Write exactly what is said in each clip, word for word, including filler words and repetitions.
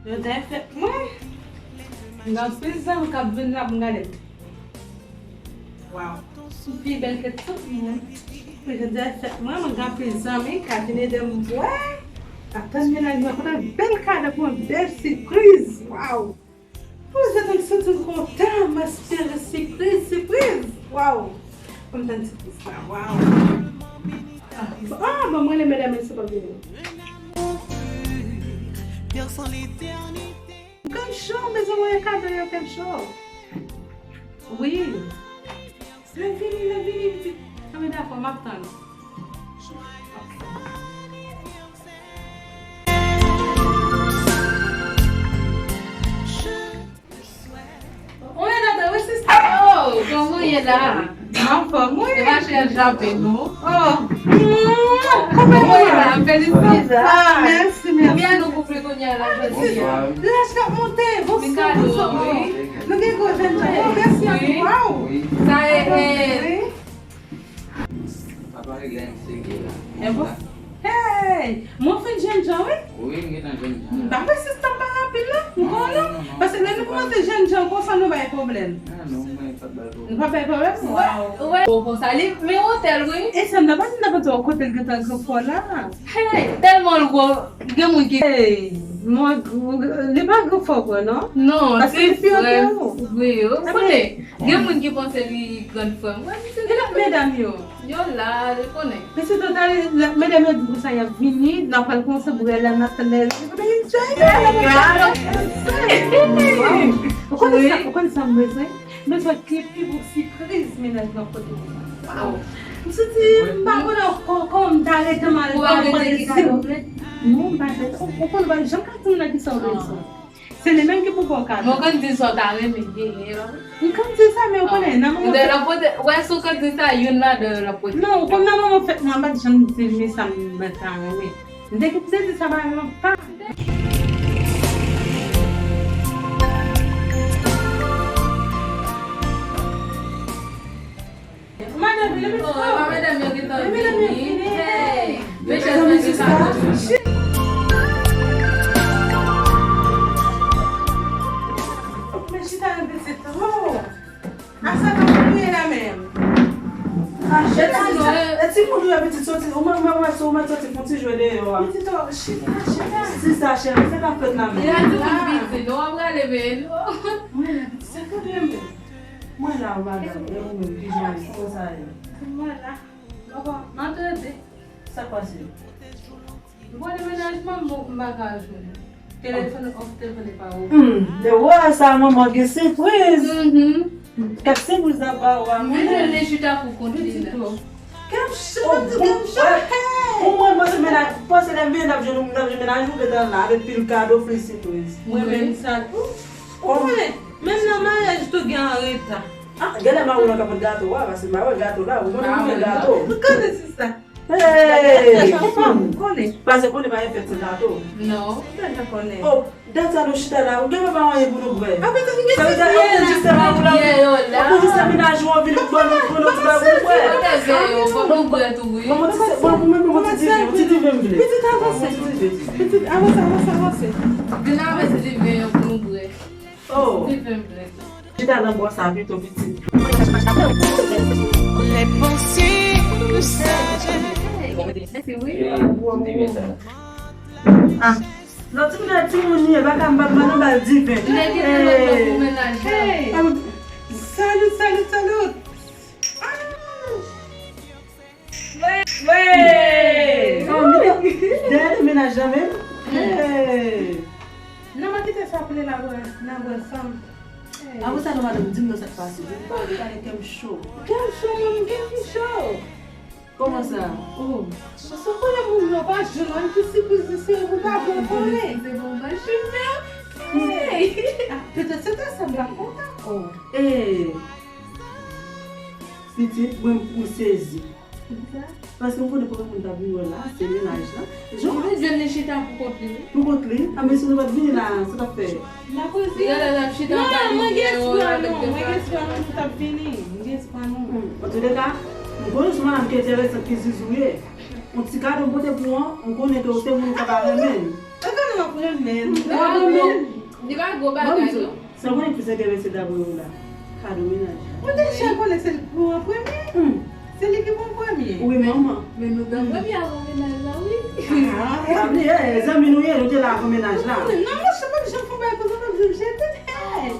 Jodi a fèt mwen. M gen anpil zanmi k ap vin la pou m gade. Waw. M pi bèl ke tout moun. Men jodi a fèt mwen, mwen gen anpil zanmi k ap vin ede m bwè. Ap tann mennaj mwen pote bèl kado pou mwen, bèl sipriz. Waw. Pou jodi m santi m kontan, m espere sipriz, sipriz. Waw. Pou m tann sipriz la. Waw. Ah, bon, mwen, le medam, se pa vini. Kèm cho, bezwen voye kado yo, kèm cho. Wi. Lè vini, lè vini, pitit. Anben, dakò, m ap tann. Wi, tante, wi, sista. Oh, kòman w ye la? M anfòm, wi. Se pa chè l chape, non? Oh. Kòman w ye la? Felisita. Ah, mèsi, mèsi. Konbyen nou kouple kounye a la, jodi a? Laj la monte, bonswa, bonswa. Nou gen gwo jèn jan. Oh, mèsi anpil. Waw. Sa e, e, Papa regle yon seri la. E bon? Hey! Mwen fin jèn jan, wi. Wi, m gentan jèn jan. M pa vle sistèm pa rapid, non. M konnen. Paske lè nou kòmanse jèn jan konsa, nou bay pwoblèm. Ah, non, mwen pa bay pwoblèm. Nou pa bay pwoblèm? Waw. Ou wè, ou konsa, li, men otèl, wi. E sa, m ta pa di, m ta pa di w kote l gentan gran fò la. Hey, tèlman l gwo, gen moun ki. Hey, mwen, li pa gran fò, non? Non, paske li pi wo ke ou. Wi, ou konnen. Gen moun ki panse li grann frè m. Wè, misye. E lòt medam yo? Yo la, li konnen. Pitit ou ta, lòt medam yo di konsa y ap vini, n ap pral kòmanse bwè la, n ap tann lè. Ou konnen sa, ou konnen sa m bezwen? M bezwen kle pi gwo sipriz mennaj mwen pote pou mwen. Waw. M santi m pa konnen kò-, kòman m ta rete m al. Ou pa mande li kado? Non, m pa rete. Ou, ou konnen, m pa janm ka di moun nan kisa w bezwen. Se li menm ki pou ba w kado. Mwen konn di sa w ta renmen genyen, non? M konn di sa, men ou konnen, nan moman. Lè l ap pote, wè, si w konn di sa, youn ladan yo l ap pote. Non, ou konn nan moman fèt mwen, m pa t janm di li sa m ta renmen. M te kite di sa ba yo pa. Madanm, leve. Oh, pa medam yo gentan vini. Hey, mezanmi, sista. Men chita nan pitit. Oh. Asa ka priye la menm. Ah, chita non. E ti moun yo pitit soti. Ou mwen, mwen, mwen, sou mwen soti pou ti jwe deyò a. Pitit, oh, chita, chita. Sista cheri, se k ap fèt la menm. Li la di moun pitit, non, w ap rale men. Mwen la, pitit, se kote m ye. Mwen la, madanm, e ou menm, kijan w ye? Kòman sa ye? Mwen la. Papa, m ap tande. Sa k pase? Bon, demenajman, m, m pa ka jwenn. Telefòn, off, telefòn pa ouvri. Hmm, lè w wè sa, manman gen sipriz. Mhm. Kèk sipriz la ba w a. Mwen jwenn li chita pou kont li la. Pitit ou. Kèm cho, oh, pitit, kèm cho. Hey! Pou mwen, panse mennaj, panse lè mennaj jwenn, mennaj jwenn mennaj ou gentan la, avèk pil kado, pil sipriz. Mwen menm sa tou. Ou konnen, menm nan maryaj tou gen an reta. Ah, genlè mari w lan ka pot gato a, paske m pa wè gato la, ou konnen nou gen gato. Ou konnen sista. Hey! Ou konnen. Paske konnen pa gen fèt san gato. Non. Ou deja konnen. Oh, dat sa nou chita la, ou gen pa anyen pou nou bwè. Sa vle di, ou konn jis se mari w lan, ou konn jis se mennaj ou an vin ban nou, ban nou ti bagay pou nou bwè. Fòk nou bwè tou, wi. Ban mwen ti, ban mwen, ban mwen ti diven, yon ti diven m vle. Pitit, avanse. Pitit, avanse, avanse, avanse. Vin avè ti diven an pou nou bwè. Oh. Chita nan bò sa pito pitit. Les pensées de sagesse. Ah. Lòt timoun nan timoun li ye, baka m bat mwen nan bal diven. Hey. Salut, salut, salut. Ah. Hey! Dèyè de mennaj la menm? Hey! Non, mwen kite sa pou li la bwè, nan bwè san. Apre sa, non, madanm, di m non sa k pase. Di m pa ou gade kè m cho. Kè m cho, mwen, kè m cho. Kòman sa? Oh. Sa konnen moun yo pa jwenn ki sipriz li se ou pa bon konnen. Se bon, ban chimè. Hey! Ah, petèt se ta sa m pa kontan. Oh. Hey! Pitit, mwen, m sezi. Poukisa? Paske m konnen premye moun t ap vin wè la, se mennaj la. Jan ou vin jwenn li chita pou kont li. Pou kont li? A, men si nou pa t vini la, sa t ap fè? L ap rete. Gade l ap chita anba limyè yo, l ap fè. Non, mwen gen espwa nou, mwen gen espwa nou, nou t ap vini. Mwen gen espwa nou. Hmm. Antouleka, m konnen se yon madanm ki enteresan, ki zuzu ye. Yon ti kado m pote pou ou an, m konnen ke ou se moun ou ka pa renmen l. Ou konnen mwen Renmen. Li pa gwo bagay, non. Sa w konnen ki plis enterese dapre ou la? Kado mennaj la. Ou deja konnen se li ki pou an premye? Hmm. Se li ki pou an premye. Wi, manman. Men nou t an premye avan mennaj la, wi. Ah, pa bliye, zanmi nou ye, nou te la avan mennaj la. Non, monchè, m ap janm fè yon bagay konsa, m ap janm jete. Hey!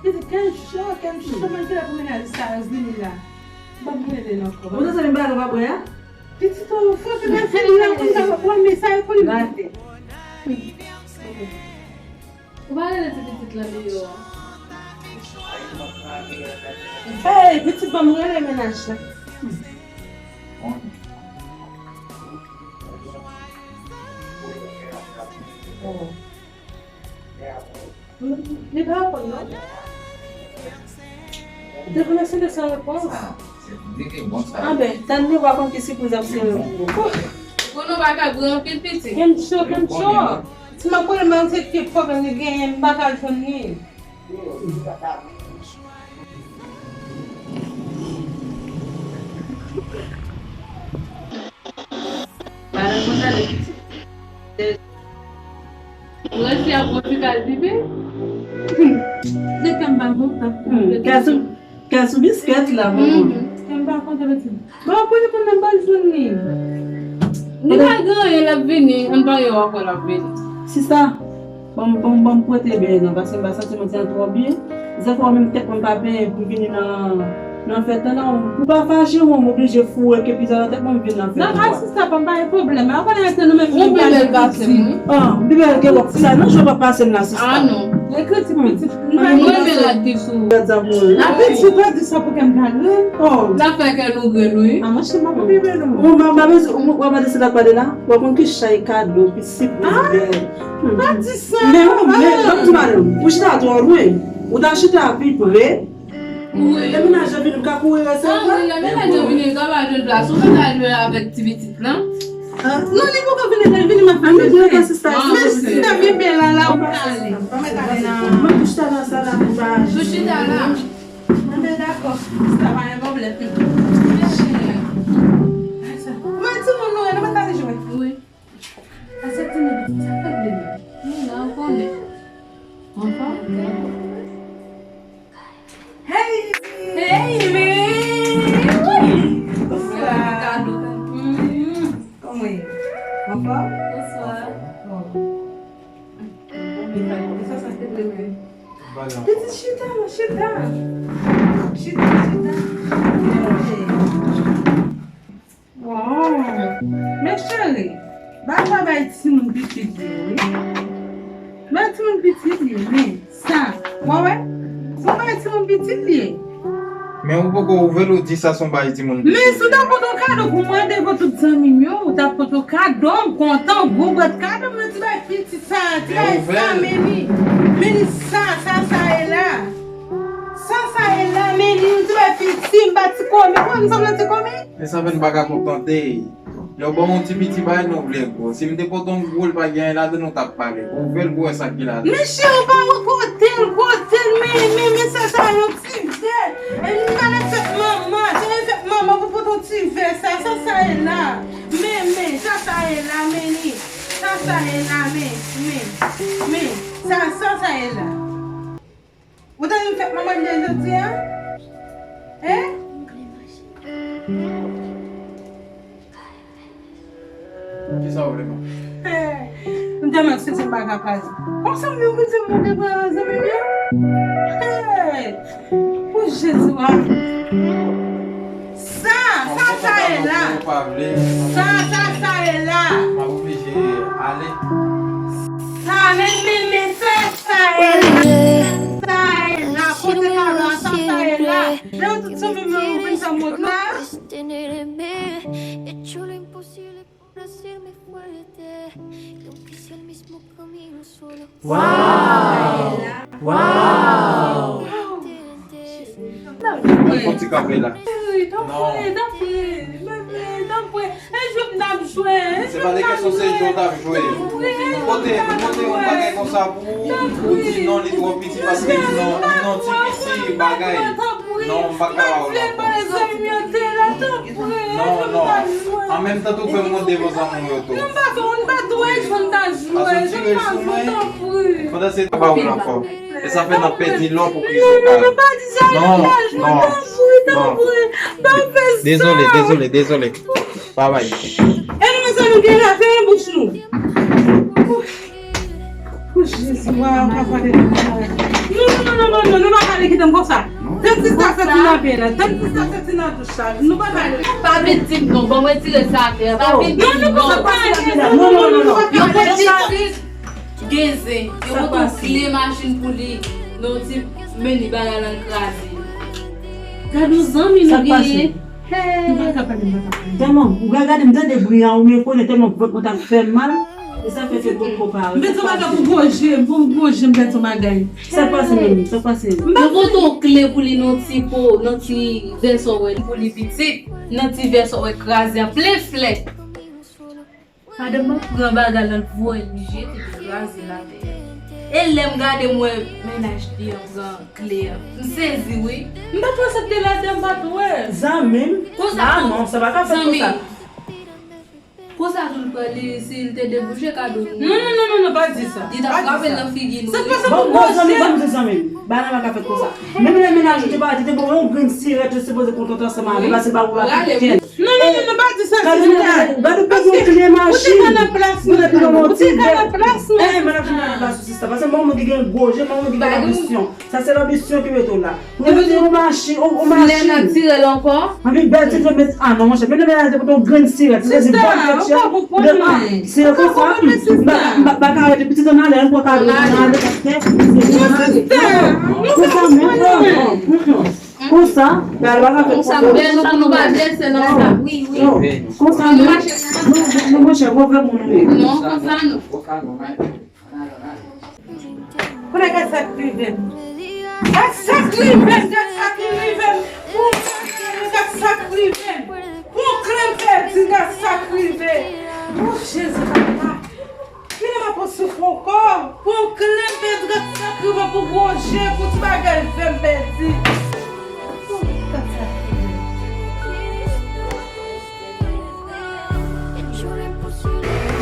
Pitit, kè m cho, kè m cho, mwen te la pou mennaj sa, Zini la. M p ap rele l ankò. Ou te zanmi bagay nou pa bwè a? Pitit, ou fè ke nan fè li la, konsa, w ap wè, men sa yo pou li mete. Ou pa rele ti pitit lan deyò a? Hey, pitit, ban m rele mennaj la. Oh. Li pa reponn, non. Depi mesye de san repons. Anben, tann nou va konn ki sipriz ap sere pou ou. Pou nou pa ka gri anpil pitit. Kencho, Kencho. Si m ap rele m se ke pwoblèm li genyen, m pa ka jwenn li. Paran konsa de pitit. Ou resi ap pran ti kal dife? De kè m pa kontan. Kè sou, kè sou biskèt la, manman. Kè m pa kontan, pitit. Bon, pou li konn nan bal jwenn li. Li pa gen anyen, l ap vini. Ann parye w ankò, l ap vini. Sista, ban m, ban m, ban m prete byen nan, paske m pa santi m ti an twò byen. Zafè w menm tèt mwen pa benyen pou vini nan, nan fèt lan, non. Ou pa fache, mwen, m oblije foure ke pizza nan tèt mwen, m vin nan fèt. Nan, a sista, pa m pa gen pwoblèm. A konnen rete nou menm. Ou pi bèl pase m, wi. Ah, ou pi bèl ke wòk sa. Non, jwe pa pase m la, sista. Ah, non. Ekriti pitit. Mwen renmen rad ki sou. Gad sa pou mwen. Apeti, pa di sa pou kè m pa grenn. Oh. L ap fè kè nou grenn, wi. Ah, monchè, m ap pi bèl, non. Ou, m, m, m, ou, ou, ou, ou, se la pa de la. W ap konn ki chay kado, ki sipriz bèl. Pa di sa. Men ou, men, ban m di madanm, ou chita twò lwen. Ou ta chita pi pre. Wi. Lè mennaj lan vini, m ka kouri resevwa. Ah, wi, lè mennaj lan vini, m ka pa jwenn plas. Ou pa ka jwe avèk ti pitit lan. Ah, non, li poko vini, lè l vini, m ap fè l. Men sista, men sista, bebe la, la, ou pa ale. Ou mèt ale nan. Mwen tou chita nan sal la, m pa. Tou chita la. Anben, dakò. Sista, pa gen pwoblèm. Mwen, timoun, nou, nou mèt ale jwe. Wi. Ase timoun, sa fè vle nou? Nou la, ou konnen. Anfòm? Hey! Hey, man! Wi! Bonswa. Kado. Mm. Kòman w ye? Anfòm? Bonswa. Oh. Sa, sa te vle, man. Pitit, chita, non, chita. Chita, chita. Hey. Wow. Men cheri, bagay sa bay timoun pitit li, wi. Bay timoun pitit li, men sa. Wè, wè? Se yon bagay timoun pitit li ye. Men ou poko ouvè l, ou di sa se yon bagay timoun pitit. Men si w ta pote yon kado pou mwen devan tout zanmi m yo, ou ta pote yon kado, m kontan, gwo bwat kado, men ti bagay pitit sa, ti bagay sa, men li, men li sa, sa, sa e la. Sa, sa e la, men li, ti bagay pitit, m pa ti kòmi, mwen, m sanble ti kòmi. Men sa fè n pa ka kontante. Lè w ban yon ti piti bagay, nou vle gwo. Si m te pote yon gwo, l pa gen anyen ladan, nou t ap pale. Ouvè l pou w wè sa k gen ladan. Men cheri, ou pa wè kote l, kote l, men, men, men sa, sa yon ti vè. E m pral fèt manman, se fèt manman pou pote yon ti vè sa, sa, sa e la. Men, men, sa, sa e la, men li. Sa, sa e la, men, men, men, sa, sa, sa e la. Ou ta vin fèt manman byen jodi a? Hein? Kisa w vle, non? M tèlman santi m pa ka pale. Konsa m vin pou di m mande pou zanmi m yo? Hey! Pou Jezi, wa. Sa, sa, sa e la. Sa, sa, sa e la. M ap oblije ale. Sa, men, men, men, sa, sa e la. Sa e la. Kote kado a, sa, sa e la. Lè w tout sou men, men, ou vin sa mot la. Wow! Wow! Fon ti kanpe la. Tanpri, tanpri, tanpri. E jwe m t ap jwe. Se pa de kesyon se jwe w t ap jwe. M pote, m pote yon bagay konsa pou ou, ou di non, li twò piti paske li non, li non ti piti bagay. Non, m pa ka ba w l ankò. Non, non. An menm tan tou fè m wont devan zanmi w yo tou. Paske w tire l sou mwen. Pandan se tan, m pa ba w l ankò. E sa fè n ap pèdi lò pou kriz yo ka. Non, non, non. Dezole, dezole, dezole. Babay. E nou mezanmi, gen la, fèmen bouch nou. Ou Jezi, wa, pa pale konsa. Non, non, non, non, non, non, nou pa pale kite m konsa. Tann sista santi nan pye la, tann sista santi nan douch la. Nou pa pale. Pa vin di m non, ban mwen tire sa atè. Pa vin di m non. Non, non, non, non. Yo fè pitit, gen zen, yo pote yon kle machin pou li, nan yon ti meni bagay la l kraze. Gad yon zanmi nou genyen. Hey. M pa ka pale, m pa ka pale. Tèlman, ou ka gade m tande bri a, ou men konnen tèlman vant mwen t ap fè m mal. E sa fè ke m poko pare. M pèdi yon bagay pou gwo je, pou gwo je, m pèdi yon bagay. Sa k pase menm? Sa k pase? Yo pote yon kle pou li nan ti po, nan ti vè sòwè pou li pitit, nan ti vè sòwè kraze a, plen flè. Madanm nan pran bagay la, l voye l jete, l kraze l atè. E lè m gade, m wè mennaj li an pran kle a. M sezi wi. M pa t wè sa k te ladan, m pa t wè. Zanmi m? Konsa, ah non, sa pa ka fèt konsa. Konsa tou l pran li, si l te debouche kado nou. Non, non, non, non, non, pa di sa. Li t ap frape l nan figi nou. Sa k pase pou gwo je? Bon, zanmi, ban m di zanmi m. Bagay la pa ka fèt konsa. Menm lè mennaj ou te pati, te bon yon grenn sirèt, yo sipoze kontan ansanm avè l, paske l pa pou la kèl. Non, non, non, non, pa di sa, sista. Gade, gade, gade, yon kle machin. Ou te nan plas mwen, ou te nan plas mwen. Eh, mennaj ou nan plas ou, sista. Paske manman ki gen gwo je, manman ki gen lanbisyon. Sa se lanbisyon ki mete w la. Ou mete yon machin, yon, yon machin. Flè nan tire l ankò. Anpi bèl ti flè met, ah non, monchè, menm lè mennaj te pote yon grenn sirèt, se di bon kèt chè. Se konsa, m pa, m pa, m pa ka rete pitit an ale, an pran kado, an ale, paske se konsa menm. Konsa, gade, pa ka fè konsa. Konsa, bèl nou, pou nou pa blese nan sa. Wi, wi. Konsa, nou, nou, nou, monchè, move moun nou ye. Non, konsa nou. Kounye a, gad sa k rive m. Gad sa k rive m, gad sa k rive m. Pou mwen, gad sa k rive m. Pou kle m pèdi, gad sa k rive. O Jezi, papa. Kilè m ap soufri ankò? Pou kle m pèdi, gad sa k rive pou gwo je, pou ti bagay fè m pèdi. Gad sa k rive m.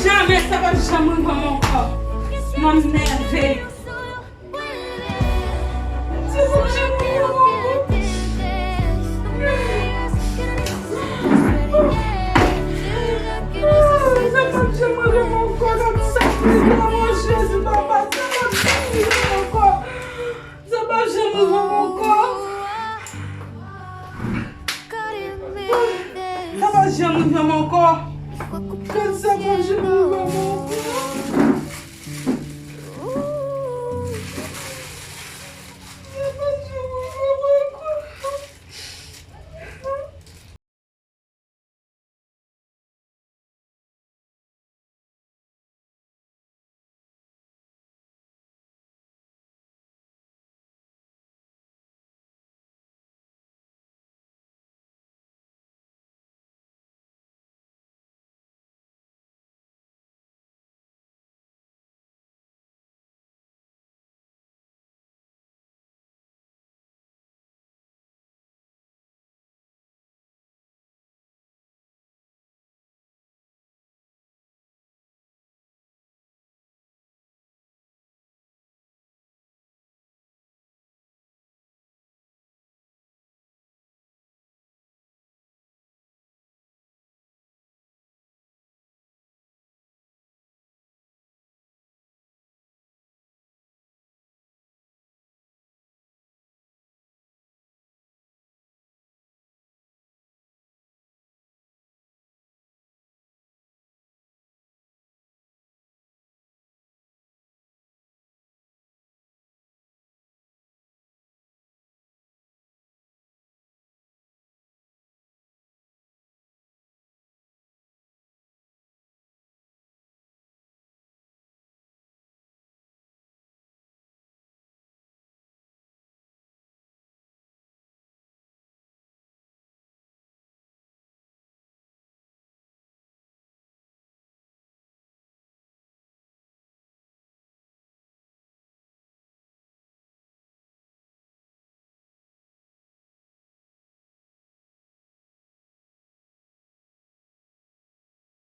Jamè sa p ap janm rive m ankò. Mwen m nève.